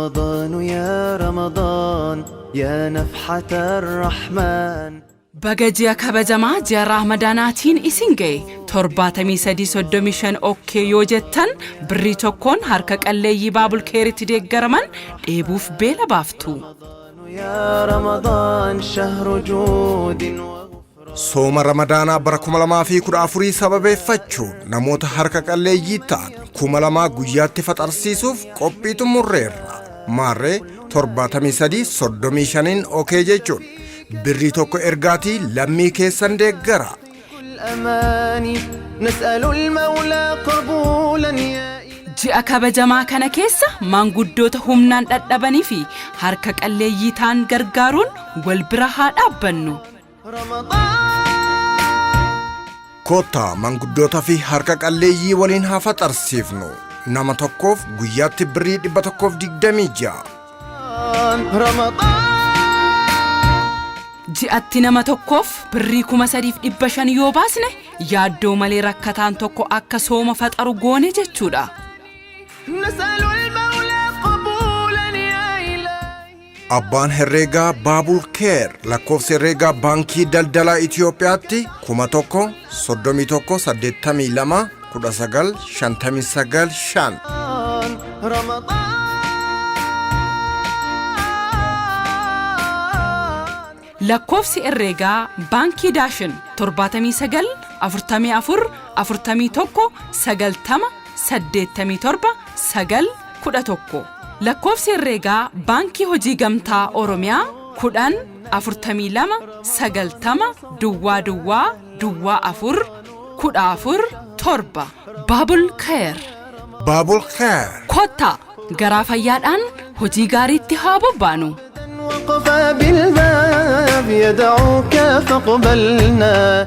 رمضان يا رمضان يا نفحة الرحمن. Baga ji'a kabajamaa ji'a Raamadaanaatiin isin ga'e. 73 35 okay yoo jettan, birrii tokkoon harka qalleeyyii Baabul Keeritti deeggaraman dheebuuf beela baaftu. يا رمضان شهر جود وغفران. Sooma Ramadaanaa bara 2014 sababeeffachuun namoota harka qalleeyyii ta'an 2000 guyyaatti faxarsiisuuf qophii xumurreerra. Maarree, 73 35n okay jechuun birrii tokko ergaatii lammii keessan deeggara. الأماني نسأل المولى قبولا يا Ji'a kabajamaa kana keessa maanguddoota humnaan dhadhabanii fi harka qalleeyyii ta'an gargaaruun wal bira haa dhaabbannu. رمضان. Kottaa manguddoota fi harka qalleeyyii waliin haa faxarsiifnu. Nama tokkoof guyyaatti birrii 126. رمضان. Ji'atti nama tokkoof birrii 3500 yoo baasne, yaaddoo malee rakkataan tokko akka sooma faxaru goone jechuudha. نسأل المولى قبولا يا إلهي. Abbaan herreegaa Baabul Keer lakkoofsa herreegaa Baankii Daldalaa Itiyoophiyaatti 1031 82 19 59 5. رمضان. Lakkoofsi herreegaa Baankii Daashin 79 44 41 90 87 9 11. Lakkoofsi herreegaa Baankii Hojii Gamtaa Oromiyaa 10 42 90 duwwaa duwwaa duwwaa 4 14 7. Baabul Keer. Baabul Keer. Kottaa garaa fayyaadhaan hojii gaariitti haa bobbaanu. وقف بالباب يدعوك فاقبلنا.